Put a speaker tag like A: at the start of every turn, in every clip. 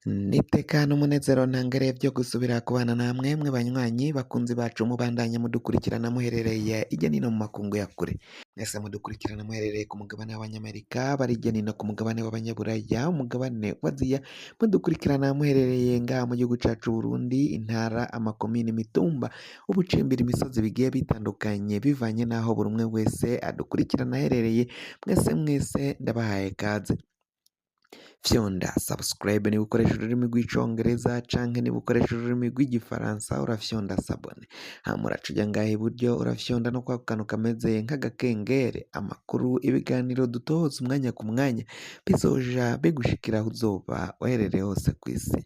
A: N'iteka n'umunezero ntangere vyo gusubira kubana namwe mwe banywanyi bakunzi bacu mubandanya mudukurikirana muherereye irya nino mu makungu ya kure. Mwese mudukurikirana muherereye ku mugabane w'Abanyamerika, bari irya nino ku mugabane w'Abanyaburaya, umugabane wa Aziya, mudukurikirana muherereye ngaha mu gihugu cacu Burundi, intara, amakomine, imitumba, ubucimbiri, imisozi bigiye bitandukanye bivanye n'aho buri umwe wese adukurikirana aherereye, mwese mwese ndabahaye kaze. Fyonda subscribe niba ukoresha ururimi rw'icongereza canke niba ukoresha ururimi rw'igifaransa urafyonda s'abonner, hama uraca uja ngaha iburyo urafyonda no kwako kantu kameze nk'agakengere, amakuru, ibiganiro dutohoza umwanya ku mwanya bizoja bigushikira aho uzoba uherereye hose kw'isi.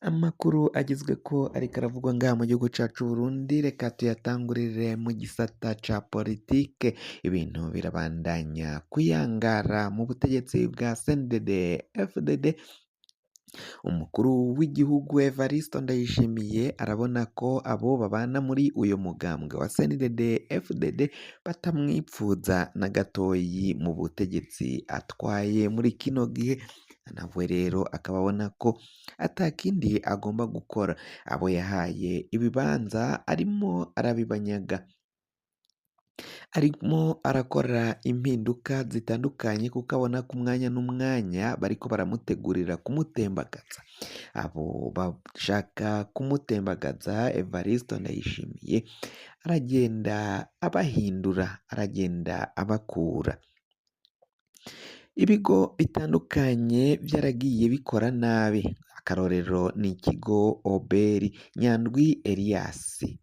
A: Amakuru agezweko ariko aravugwa ngaha mu gihugu cacu Burundi, reka tuyatangurire mu gisata ca politike. Ibintu birabandanya kuyangara mu butegetsi bwa CNDD FDD. Umukuru w'igihugu Evariste Ndayishimiye arabona ko abo babana muri uyo mugambwe wa CNDD FDD batamwipfuza na gatoyi mu butegetsi atwaye muri kino gihe. Nawe rero akaba abona ko atakindi agomba gukora, abo yahaye ibibanza arimo arabibanyaga, arimo arakora impinduka zitandukanye kuko abona ko umwanya n'umwanya bariko baramutegurira kumutembagaza. Abo bashaka kumutembagaza Evariste Ndayishimiye aragenda abahindura, aragenda abakura. Ibigo bitandukanye vyaragiye bikora nabi, akarorero ni ikigo Oberi Nyandwi Elias,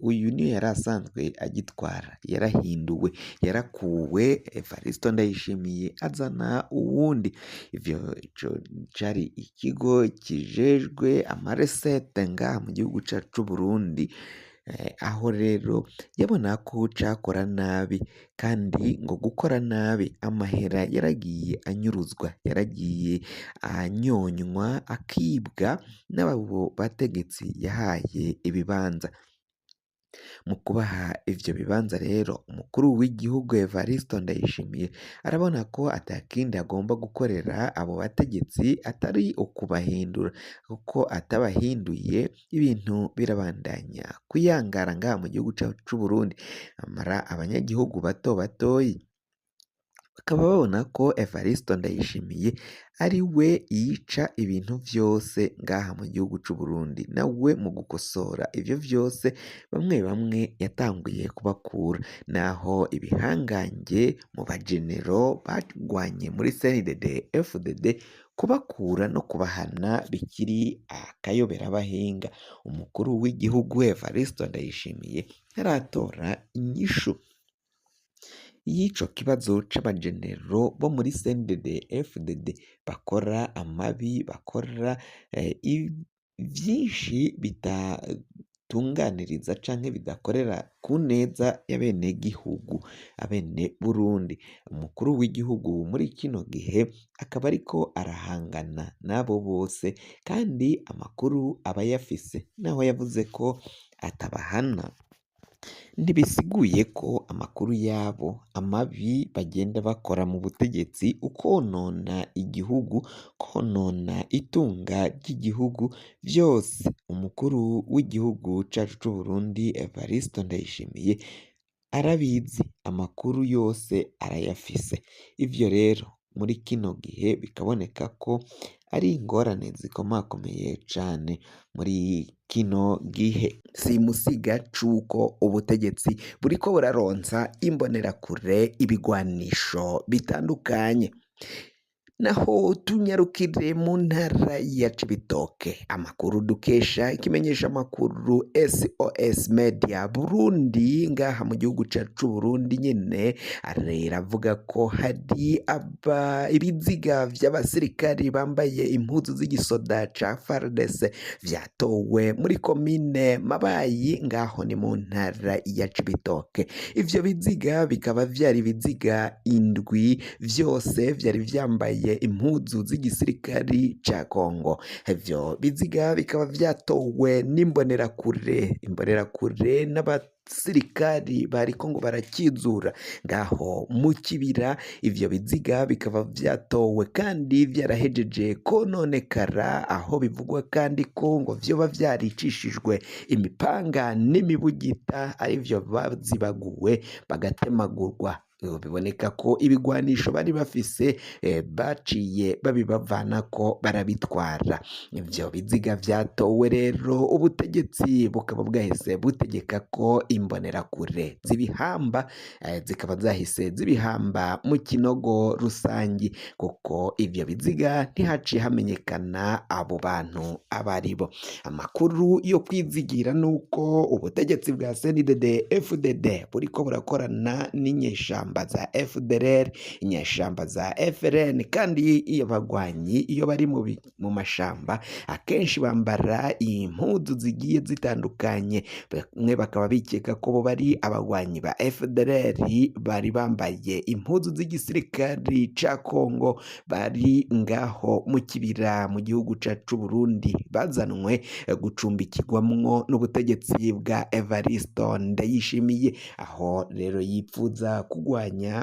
A: uyu niwe yari asanzwe agitwara, yarahinduwe, yarakuwe, Evaristo Ndayishimiye azana uwundi. Ivyo ico cari ikigo kijejwe amaresete ngaha mu gihugu cacu c'Uburundi, aho rero yabona ko cakora nabi kandi ngo gukora nabi amahera yaragiye anyuruzwa, yaragiye anyonywa akibwa n'abo bategetsi yahaye ibibanza. Mu kubaha ivyo bibanza rero umukuru w'igihugu Evaristo Ndayishimiye arabona ko atakindi agomba gukorera abo bategetsi atari ukubahindura, kuko atabahinduye ibintu birabandanya kuyangara ngaha mu gihugu cacu c'Uburundi, amara abanyagihugu bato batoyi bakaba babona ko Evaristo Ndayishimiye ari we yica ibintu vyose ngaha mu gihugu c'Uburundi, nawe mu gukosora ivyo vyose bamwe bamwe yatanguye kubakura, naho ibihangange mu bajenero bagwanye muri CNDD FDD kubakura no kubahana bikiri akayoberabahinga. Umukuru w'igihugu Evaristo Ndayishimiye ntaratora inyishu y'ico kibazo c'abajenero bo muri CNDD FDD bakora amabi, bakora vyinshi bidatunganiriza canke bidakorera ku neza y'abenegihugu, abene Burundi. Umukuru w'igihugu muri kino gihe akaba ariko arahangana n'abo bose kandi amakuru aba ayafise, naho yavuze ko atabahana ntibisiguye ko amakuru yabo amabi bagenda bakora mu butegetsi, ukonona igihugu, konona itunga ry'igihugu, vyose umukuru w'igihugu cacu c'Uburundi Evariste Ndayishimiye arabizi, amakuru yose arayafise. Ivyo rero muri kino gihe bikaboneka ko ari ingorane zikomakomeye cane muri kino gihe. Simusiga c'uko ubutegetsi buriko buraronsa imbonerakure ibigwanisho bitandukanye. Naho tunyarukire mu ntara ya Cibitoke, amakuru dukesha ikimenyesha amakuru SOS Media Burundi ngaha mu gihugu cacu c'Uburundi nyene aravuga ko hari ibiziga vy'abasirikari bambaye impuzu z'igisoda ca FARDC vyatowe muri komine Mabayi ngaho ni mu ntara ya Cibitoke. Ivyo biziga bikaba vyari ibiziga indwi vyose vyari vyambaye impuzu z'igisirikari ca Kongo. Ivyo biziga bikaba vyatowe n'imbonerakure, imbonerakure n'aba Abasirikari bariko ngo barakizura ngaho mu kibira. Ivyo biziga bikaba vyatowe kandi vyarahejeje kononekara, aho bivugwa kandi ko ngo vyoba vyaricishijwe imipanga n'imibugita, arivyo bazibaguwe bagatemagurwa. Biboneka ko ibigwanisho bari bafise baciye babibavanako barabitwara. Ivyo biziga vyatowe rero, ubutegetsi bukaba bwahise butegeka ko imbonerakure zibihamba, zikaba zahise zibihamba mu kinogo rusangi, kuko ivyo biziga ntihaciye hamenyekana abo bantu abaribo. Amakuru yo kwizigira nuko ubutegetsi bwa CNDD FDD buriko burakorana n'inyeshamba za FDLR, inyeshamba za FRN, kandi iyo bagwanyi iyo bari mu mashamba akenshi bambara impuzu zigiye zitandukanye. Bamwe bakaba bikeka ko bo bari abagwanyi ba FDLR bari bambaye impuzu z'igisirikari ca Kongo, bari ngaho mu kibira mu gihugu cacu Burundi, bazanwe gucumbikirwamwo n'ubutegetsi bwa Evaristo Ndayishimiye, aho rero yipfuza kugwanya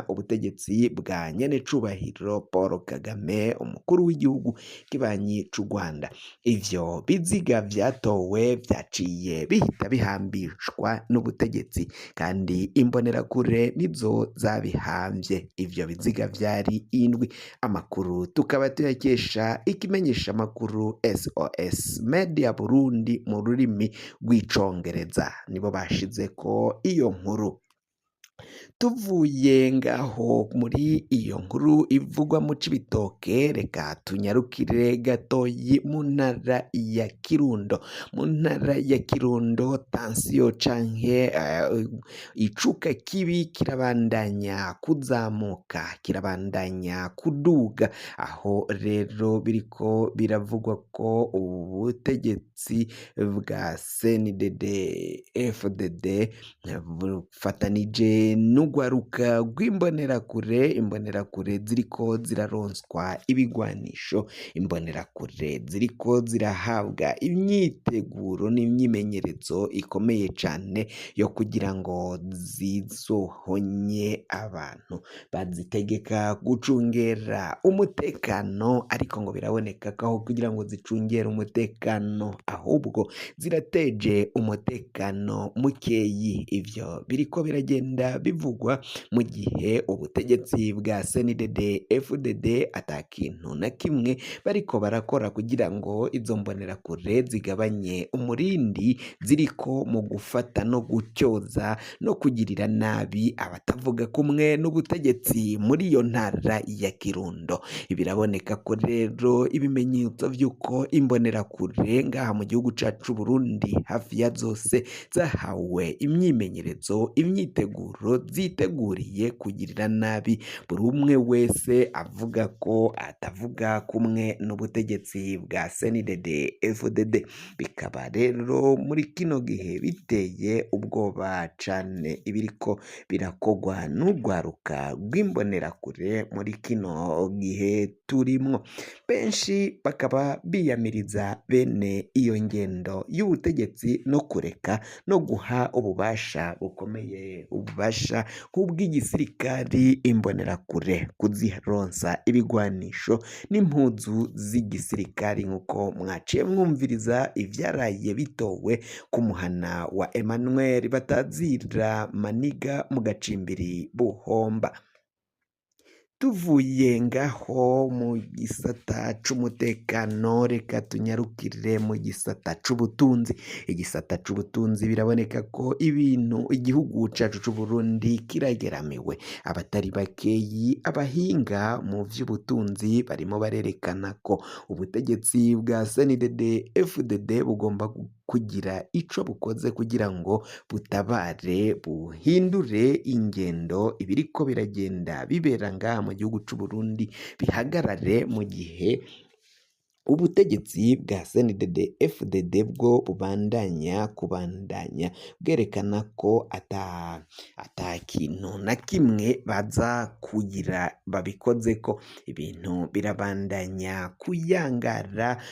A: ubutegetsi bwa nyenecubahiro Paul Kagame, umukuru w'igihugu kibanyi c'u Rwanda. Ivyo biziga vyatowe vyaciye bihita bihambishwa n'ubutegetsi, kandi imbonerakure nizo zabihamvye. Ivyo biziga vyari indwi. Amakuru tukaba tuyakesha ikimenyesha makuru SOS Media Burundi mu rurimi rw'icongereza, nibo bashizeko iyo nkuru. Tuvuye ngaho muri iyo nkuru ivugwa mu Cibitoke, reka tunyarukire gatoyi mu ntara ya Kirundo. Mu ntara ya Kirundo tansiyo canke icuka kibi kirabandanya kuzamuka, kirabandanya kuduga, aho rero biriko biravugwa ko ubutegetsi bwa CNDD FDD bufatanije n'urwaruka rw'imbonerakure, imbonerakure ziriko ziraronswa ibigwanisho, imbonerakure ziriko zirahabwa imyiteguro n'imyimenyerezo ikomeye cane yo kugira ngo zizohonye abantu, bazitegeka gucungera umutekano, ariko ngo biraboneka ko aho kugira ngo zicungere umutekano ahubwo zirateje umutekano mukeyi. Ivyo biriko biragenda bivugwa mu gihe ubutegetsi bwa CNDD FDD ata kintu na kimwe bariko barakora kugira ngo izo mbonerakure zigabanye umurindi ziriko mu gufata no gutyoza no kugirira nabi abatavuga kumwe n'ubutegetsi muri iyo ntara ya Kirundo. Biraboneka ko rero ibimenyetso vy'uko imbonerakure ngaha mu gihugu cacu Burundi hafi ya zose zahawe imyimenyerezo, imyiteguro, ziteguriye kugirira nabi buri umwe wese avuga ko atavuga kumwe n'ubutegetsi bwa CNDD FDD. Bikaba rero muri kino gihe biteye ubwoba cane ibiriko birakogwa n'urwaruka rw'imbonerakure muri kino gihe turimwo. Benshi bakaba biyamiriza bene iyo ngendo y'ubutegetsi no kureka no guha ububasha bukomeye, ububasha nk'ubw'igisirikari imbonerakure, kuzironsa ibigwanisho n'impuzu z'igisirikari, nk'uko mwaciye mwumviriza ivyaraye bitowe ku muhana wa Emmanuel Batazira Maniga mu gacimbiri Buhomba. Tuvuye ngaho mu gisata c'umutekano, reka tunyarukire mu gisata c'ubutunzi. Igisata c'ubutunzi biraboneka ko ibintu igihugu cacu c'Uburundi kirageramiwe. Abatari bakeyi, abahinga mu vy'ubutunzi barimo barerekana ko ubutegetsi bwa CNDD FDD bugomba kugira ico bukoze kugira ngo butabare, buhindure ingendo ibiriko biragenda bibera ngaha mu gihugu c'Uburundi bihagarare, mu gihe Ubutegetsi bwa CNDD FDD bwo bubandanya kubandanya bwerekana ko ata kintu na kimwe baza kugira babikozeko. Ibintu birabandanya kuyangara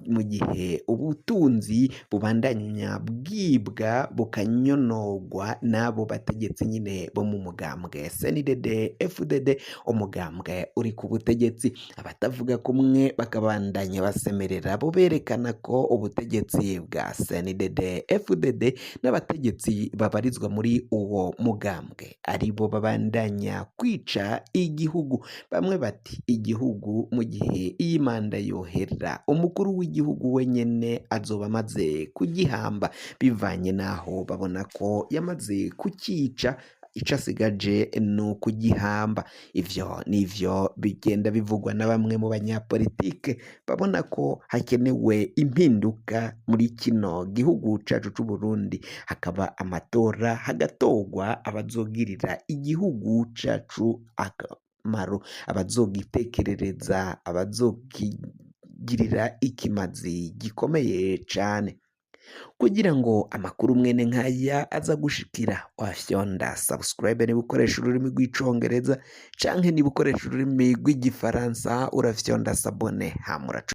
A: mu gihe ubutunzi bubandanya bwibwa bukanyonogwa n'abo bategetsi nyine bo mu mugambwe CNDD FDD, umugambwe uri ku butegetsi. Abatavuga kumwe bakabandanya basemerera bo berekana ko ubutegetsi bwa CNDD FDD n'abategetsi babarizwa muri uwo mugambwe aribo babandanya kwica igihugu. Bamwe bati igihugu mu gihe iyi manda yohera umukuru w'igihugu wenyene azoba amaze kugihamba, bivanye n'aho babona ko yamaze kukica, ico asigaje ni ukugihamba. Ivyo nivyo bigenda bivugwa na bamwe mu banyapolitike babona ko hakenewe impinduka muri kino gihugu cacu c'Uburundi, hakaba amatora hagatorwa abazogirira igihugu cacu akamaro, abazogitekerereza, abazokigirira ikimazi gikomeye cane. Kugira ngo amakuru mwene nkaya aza gushikira, wafyonda subscribe niba ukoresha ururimi rw'icongereza, canke niba ukoresha ururimi rw'igifaransa urafyonda s'abonner hama uraca.